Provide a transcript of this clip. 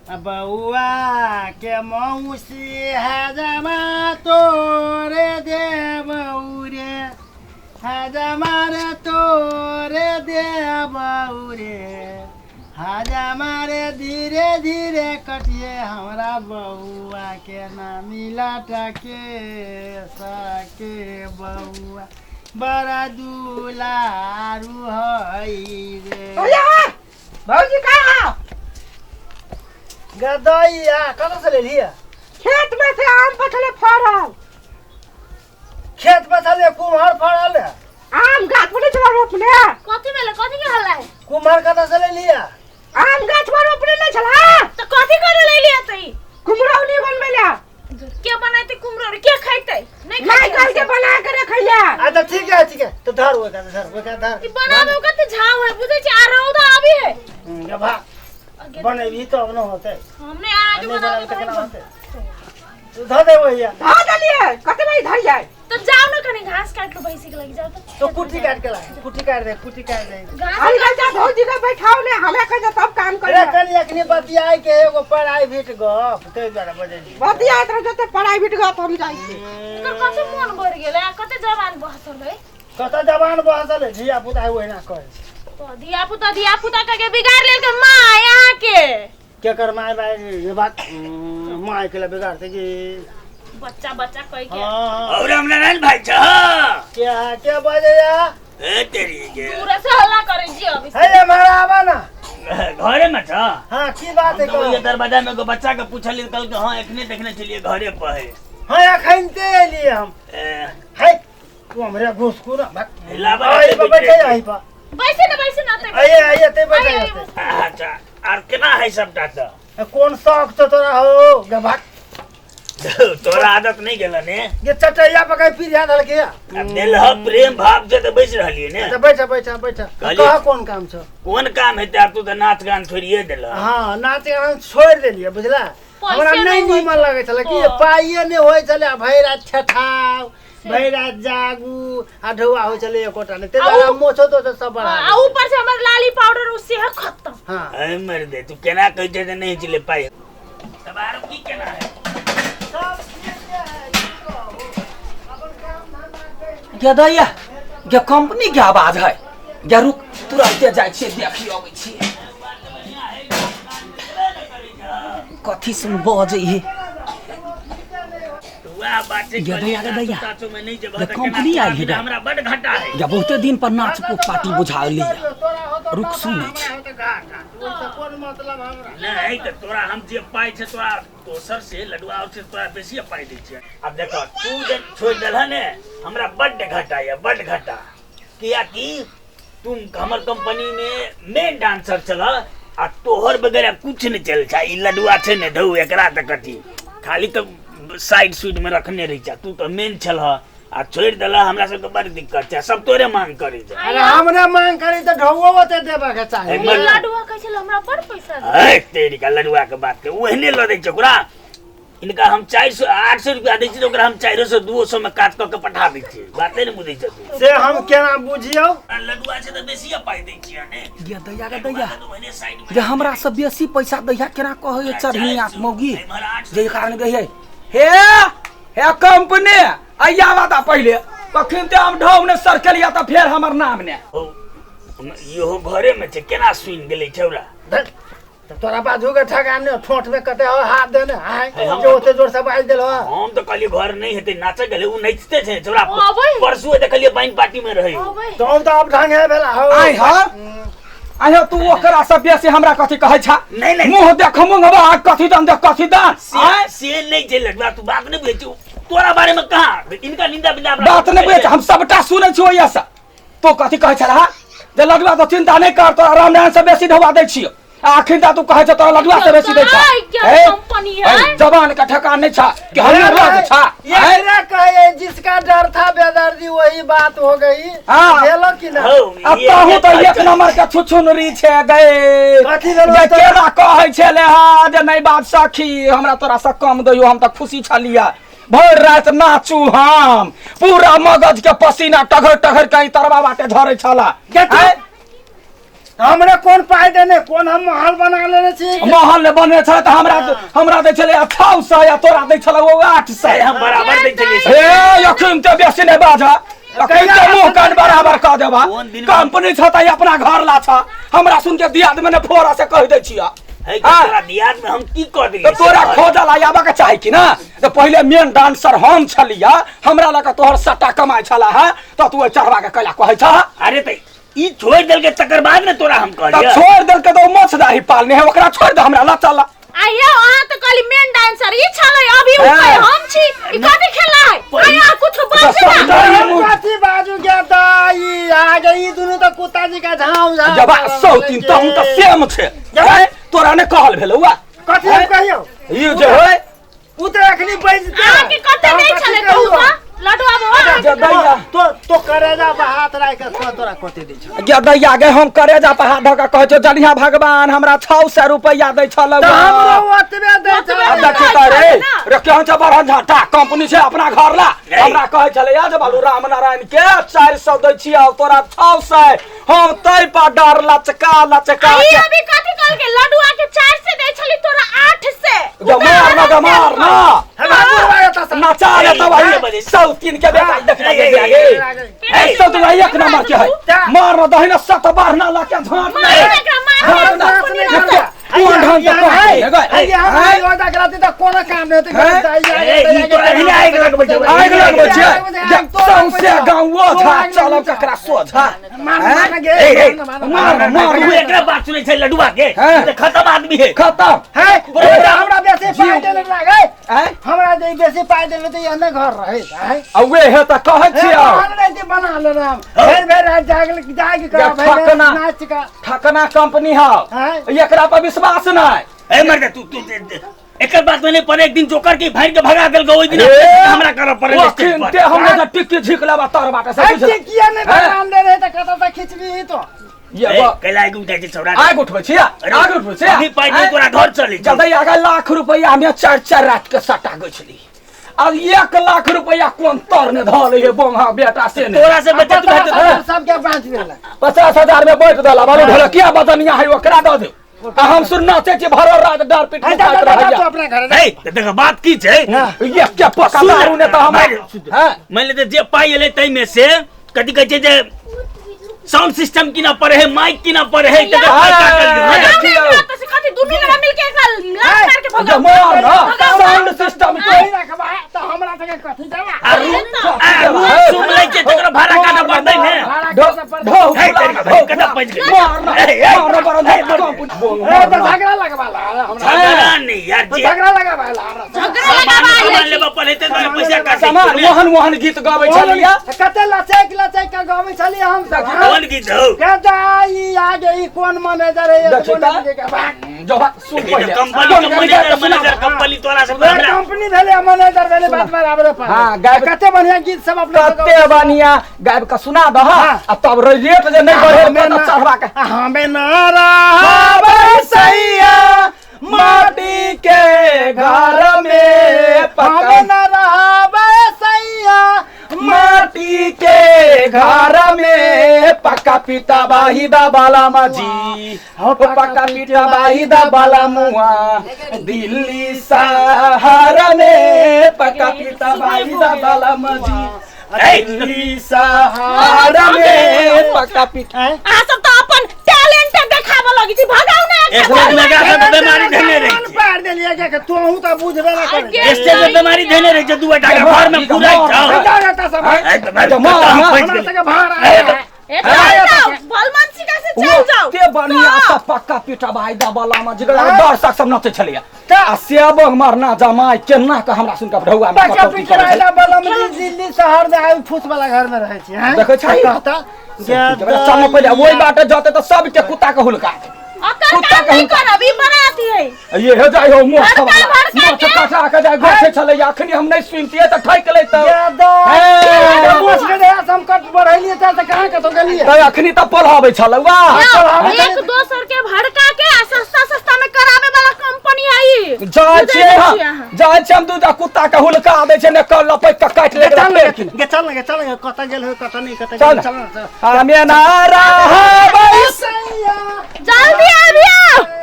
बउआ के मौसी हजमा तोरे दे बउरे, हजमा रे तोरे दे बउरे, हजमा रे धीरे धीरे कटिए हमरा बउआ के ना मिला टके सके बउआ बड़ा दुलारू हई रे। भैया, भौजी कहाँ? गदैया कतऽ से लेलियै? खेत में से आम पछले फड़ल। खेत में छलै कुम्हर फड़ल? आम गाछ पर नहीं छला रोपने। कथी भेलै? कथी के हल्ला है? कुम्हर कतऽ से लेलियै? आम गाछ पर रोपने नहीं छला। तऽ कथी करे लेलियै तऽ ई? कुम्हरौनी बनबै ला। के बनाइते कुम्हरौरी? के खैतै? नहीं नहीं खैतै। कल के बना के रखैया। अच्छा ठीक है ठीक है, तो धर ओकरा, धर ओकरा धर। ई बनाबै कते झाव है बुझै छी, आ रौदा आबी है। गभा बनेबही तब न होतै। हमने आज नहि बनाबै बनाबै तऽ केना तऽ होतै? तू धऽ दे भैया। धऽ देलियै, कते बजे धरियै? तऽ जाओ ना कनी घास काट लो भैंसी के लग जाओ तो। तो कुट्टी काट के ला, कुट्टी काट दे, कुट्टी काट दे। घास अरे कल जा भौजी के बैठाओ ने, हमें कह दे तब काम अरे करिए। कनी अखनी बतियाय के एगो प्राइवेट गप ताहि दुआरे बजलियै। बतियाइत रह जते प्राइवेट गप हम जाइ छी। एकर कते मन बढ़ गेलै आ कते जवान बहसल है। कतऽ जवान बहसल है, धिया पुता है ओहिना कहै छै। तो धिया पुता धिया पुता कह के बिगाड़ लेल के माँ यहाँ के। केकर माय बाय ये बात माय के ला बिगाड़ते कि बच्चा बच्चा कह के। हाँ। और रामनारायण भाई छ। क्या क्या बजैया? ए तेरी के दूर से हल्ला करे जी अभी। हे हमारा आवा ना घरे में छ। हाँ की बात है? हम तो ये दरवाजा में एगो बच्चा के पूछलिए कल के, हाँ एखने देखने छलिए घरे पर है। हाँ अखनते एलिए हम। ए, है तू हमरे घुस को ना भाग। लाबा आई पर बैठे आई पर। बैसे ना बैसे ना ते। आइए आइए ते बैठे आइए, आइए। अच्छा आर केना है सबटा तऽ? कोन शौक छौ तोरा हो गभा? तोरा आदत नहीं गेल ने? ये चटैया पकाई पी ध्यान धलके। अब देल ह प्रेम भाव से तऽ बैस रहलिए ने। अच्छा बैठ बैठ बैठ। कहलियै। कह कोन काम छौ? कोन काम हेतै आब, तू तऽ नाच गान छोड़िए देलह। हाँ नाच गान छोड़ि देलियै बुझला, पैसे हमरा नहि नहि होइ नीमन लगै छलै कि ओ। पाइए नहि होइ छलै, आ भरि राति ठेठाउ भरि राति जागू आ ढौआ होइ छलै एकोटा नहि, ताहि आ दुआरे उ- मोछो तोछो सब बढ़ा आ ऊपर से हमर लाली पाउडर उ सेहो खत्म। हाँ। अरे मर दे, तू केना कहै छै जे नहि छलै पाइ? तब आरो की केना है? गे दैया गे, कंपनी के आवाज है गे, रुक तुरंते जाइ छियै देखी अबै छियै कथी सुन बजै हे। वएह बात छै। गे दैया, गे दैया। साचो में नहीं जेबह गे तऽ कंपनी केना आयल हे तोरा गे। बिना हमरा बड घाटा है। गे बहुते दिन पर नाच पार्टी बुझायली रुक सुनै छी। कोन मतलब हमरा? नहीं तऽ तोरा हम जे पाइ छै तोरा दोसर से लडुआ और से तोरा बेसी पाइ दै छियै। आब देखो तू जे छोड़ि देलह ने हमरा बड्ड घाटा यऽ, बड्ड घाटा, कियाकि तुम हमर कंपनी में मेन डांसर छलह आ तोहर बगैर आब कुछ नहि चलै छै। ई लडुआ छै ने धौ, एकरा तऽ कथी खाली तऽ साइड सुइड में रखने रही छै, तू तऽ मेन छलह आ छोड़ि देलह, हमरा सबके बड़ दिक्कत छै, सब तोरे मांग करै छै। अरे हमरा मांग करी तऽ ढौओ ओते देबऽ के चाही। ए, ई लडुआ कहै छलै हमरा बड़ पैसा दे। है तेरी का लडुआ के बात के ओहने लऽ दै छै ओकरा, इनका हम 400 800 रुपया दै छियै तऽ ओकरा हम 400 200 में काट कऽ के पठा दै छियै, बाते नहि बुझै छै तू। से हम केना बुझियौ? आ लडुआ छै तऽ बेसिए पाइ दै छियै ने। गे दैया गे दैया लडुआ तऽ ओहने साइड में जे हमरा से बेसी पैसा दैया केना कहै चढ़िया मौगी जे कारण गई है। हे हे कंपनी आइया बात पहिले कखन ते हम ढौ ने सरकलिया तऽ फेर हमर नाम ने। हौ, इहो घरे में छै केना सुनि गेलै छौड़ा? धत्, तऽ तोरा बाजू के ठकान ने ठोंठ में कते हो हाथ देने आय हे, हम- जे ओते जोर से बाजि देल हो। हम तऽ कहलियै घर नहि हेतै, नाचऽ गेलै ओ नाचिते छै छौड़ा। ओ अबै? परसू देखलियै पानि पार्टी में रहै। अबै। तो हम तऽ अब ढंग भेला हो। आइ ह आइ ह तू ओकरा से बेसी हमरा कथी कहै छा? नहि, नहि। मुँह देख मुँहवा कथी दन देख कथी दन। से आँय? से नहि छै लडुआ, तू बात नहि बुझै छी, तोरा बारे में कहाँ इनका निंदा बिंदा हमरा बात नहि बुझै छी, हम सबटा सुनै छी ओहिया से। तू कथी कहै छलह जे लडुआ तो चिंता नहि कर, तोरा रामनारायण से बेसी ढौआ दै छियौ, आ अखन तऽ तू कहै छ तोरा लडुआ से बेसी दै छा। काय क्या हे, कंपनी है? हे, जवान के ठेकान नहि छा कि हम रोज छा। ये हे? मेरा कहे जिसका डर था बेदर्दी वही बात हो गई। हाँ। भेलो कि ना? हौ, आ ये- तहु तऽ एक नंबर के छुछुनरी छै गए। कथी भेलो जे तोरा? केना कहै छलै हँ जे नहि बात सखी हमरा तोरा से कम दैयो, हम तऽ खुशी छलियै भरि राति नाचू, हम पूरा मगज के पसीना टघर टघर के ई तरवा बाटे झरै छला। गे तू- आँय? हमरा कोन पाइ देने कोन हम महल बना लेने छी महल ने बने छलै तऽ हमरा हमरा दै छलै 600 या तोरा दै छलै ओ 800 ए, हम बराबर दै छलियै सब। हे अखन तऽ बेसी नहि बाजा अखन तऽ मुँह कान बराबर कऽ देबा कोन दिन कंपनी छ तऽ अपना घर ला छ हमरा सुन के दियाद में ने फोड़ा से कहि दै छियै है कि हाँ। तोरा दियाद में हम की कऽ देलियै तऽ तोरा खोजल आबऽ के चाही कि ना तऽ पहिले मेन डांसर हम छलियै हमरा लऽ कऽ तोहर सट्टा कमाइ छला है तऽ तू ओहि चढ़वा के कैला कहै छह अरे तऽ ई छोड़ि देलकै तकर बाद ने तोरा हम तऽ कहलियै छोड़ि देलकै तऽ ओ मोछ दाढ़ी पालने है ओकरा छोड़ि दे हमरा ला चल आइयो अहाँ तऽ कहली मेन डांसर ई छलै अभी उ हाँ। कहे हम छी ई कथी खेला है आइ अहाँ कुछ बाजू तऽ ना सब- कथी बाजू गे दाई आ गई दुनू तऽ कुत्ता जी का झाम झाम जबा सौ तीन तहूँ तऽ सेम छै हैं? तोरा ने कहल भेलौ आ कथी हम कहियौ ई जे है उ तऽ एखनी बजते अहाँके कते नहि छलै कहू तऽ लड्डू आब अहाँके जे दैया तो तो करेजा पर हाथ राखि के कह तोरा कते दै छौ गे दैया गे हम करेजा पर हाथ धऽ के कहै छियौ जलिहा भगवान हमरा 600 रुपैआ दै छलौ तऽ हमरो ओतबे दै छौ अब देखी तऽ रे रे केहन छै बड़हन झाटा कंपनी छै अपना घर ला हमरा कहै छलै या जे बालू राम नारायण के 400 दै छियौ तोरा 600 हम तै पर डर लचका लचका ई के अभी कथी कहलकै लड्डू आके 4 से दै छलै तोरा 8 से गे मार ना गे मार ना हमरा बुढ़वा एतऽ सँ। नचा ले तब आई सौ तीन के बेटा देख ए, दे ए, गे ए सौ तीन एक नंबर के है मार ना दहिना सत बार ना ला के झाट मार एकरा मार ना ना कोन ढंग के कहै है गे आइए, हम हैं? योजना कराते तऽ कोनो काम नहि होतै। हैं? आइए, ए, ई तोरा एहने आगि लगबै छौ। आगि लगबै छै आगि सौंसे गाँवो झा चलब ककरा सोझा मार, मार, गे, ए, ए, मार, मार मार, मार तू एकरा बात सुनै छै लडुआ के हैं? ई तऽ खतम आदमी है खतम है, हमरा बेसी पाइ देले लागै हैं? हमरा जे बेसी पाइ देले तऽ एहने घर रहै है आ वे हे तऽ कहै छियौ घर रहै बना लेने हम भरि भरि राति जागल जागि कऽ या भरि राति ठकना। नाचि कऽ ठकना कंपनी हौ हैं? एकरा पर विश्वास नहि ए मर्द तू तू एकर बात में नहीं पर एक दिन जोकर के भाग के भगा देलको ओहि दिन ए, हमरा करऽ पड़ल स्टेज पर। अखिनते हम जे टिक्की झिक लेबा तोर बाटे से है, बुझल किया नहि हैं? भगवान दे रहे तऽ कतऽ से खिचबी तो ये ए, बा- कैला आगि उठै छै छौड़ा आगि उठबै छियै आगि उठबै छियै अभी पाइ दे तोरा घर चली जल्दी आगे लाख रुपैआ हमे चारि चारि रात के सटा गछली अब 1 लाख रुपैआ कोन तर ने धऽ लै बोंगा बेटा से ने तोरा से बचत भेटत सबके बाँटि देलक 50,000 में बाँटि देला बालू ढोलकिया बदनिया है ओकरा दऽ दे आ हम सुन नाचै छी भरल रात डर पीट है, जा, जा, मुकाइत जा, जा, रहैया तू अपना घर जा। ए तऽ देख बात की छै ये के पका सुन, दारू ने तऽ हमरा मारि, मान ले जे पाइ एलै ताहिमे से कथी कहै छै जे साउंड सिस्टम कीनऽ पड़े है माइक कीनऽ पड़े है तकर पाइ काटल गेल। हाँ। हम एकरा तऽ से कथी दुनू गोरा मिलके एकरा लात मार के भगाउ मार ना साउंड सिस्टम के तोही रखबा तऽ हमरा सबके कथी देबा आ रूम आ रूम सुन लै छै तकर भाड़ा काटऽ पड़तै ने भाड़ा ढो काटऽ पड़तै। ढो हे, तेरी भाई, कतऽ पहुँच गेलै? मार ना ए, ए, मार ना बड़ा ए, तऽ झगड़ा लगवा ला हमरा झगड़ा नहीं यार तऽ जे झगड़ा लगवा ला हमरा से। झगड़ा सामान लगाबा सामान लेबऽ पड़े तै दुआरे पैसा काटै सामान छै ने। मोहन मोहन गीत गाबै छलियै कते लचैक लचैक के गाबै छलियै हम सब कोन गीत हौ के दाई आगे ई कोन मैनेजर है देखी कोन तऽ। मैनेजर के भाग। जो बा सुन ई तऽ पहिले कंपनी कोन के गीत मैनेजर गाबै सुना मैनेजर कंपनी तोरा सब हमरा कंपनी भेलै मैनेजर भेलै बात बराबरे पर हाँ, गायब- कते बढ़िया गीत सब अपना सब कते बढ़िया गाबि के सुना दह आ तब रेट जे नहीं बढ़े हमें तऽ ना- चढ़वा के हमें ना रहा आबै सैया माटी के घर में हमें पका ना रहा सैया माटी के घर में पक्का पीटा बाही दा बाला माजी हो पक्का पीटा बाही दा बाला मुआ दिल्ली शहर में पक्का पीटा बाही दा बाला माजी दिल्ली शहर में पक्का पीटा अहाँ सब तऽ अपन टैलेंट देखाबऽ लगै छी भगाउ ने एकरा। स्टेज लगा के बेमारी धेने रहै मन छै पार देलियै के के तोहू तऽ बुझबे ना करै आगे स्टेज पे बेमारी धेने रहै छै दू टाका घर में पुराइ छौ जा जा सब ए, तऽ भाई, जमा, कतऽ हम हाँ। फँसि हमरा गेली। सबके भाड़ आया ए, चल जाओ भलमन सिका से चल जाओ ते बढ़िया सब पक्का पीटा भाई दा बाला माजी डर सक सब नचे छलिया आ सेबो मरना जमाई केना के हमरा सुन के ढौआ में पक्का कटौती पीटा करै बाही छलै। दा बाला में दिल्ली शहर में आबि फूस वाला घर में रहै छी हैं देखै छी? कहता चल न पहिले ओहि बाटे जते तऽ सबके कुत्ता के हुलका दे। ओकर कुत्ता काम के नहीं हुलका करब ई बड़ा अथी है ये हे जाइ हो मुँह भड़का, वाला भड़का मुँह के। कटा के जाइ घर से छलै अखनी हम नहीं सुनतियै तऽ ठकि लैतौ गेदा मोछ के देह हम कट बढ़ैलियै तऽ कहाँ कतौ गेलियै तऽ अखनी तऽ पढ़ाबै छलै वाह एक दोसर के भड़का के आ सस्ता सस्ता में करावे वाला कंपनी है ई। जाइ छियै हम, जाइ छियै हम दूटा कुत्ता के हुलका दै छै ने कल लपटि कऽ काटि ले चल पेड़ गे चल गे चल गे, कतऽ गेल हो कतऽ नहि कतऽ चल। गेल, चल चल। हमे ना रहबै जल्दी आबियो।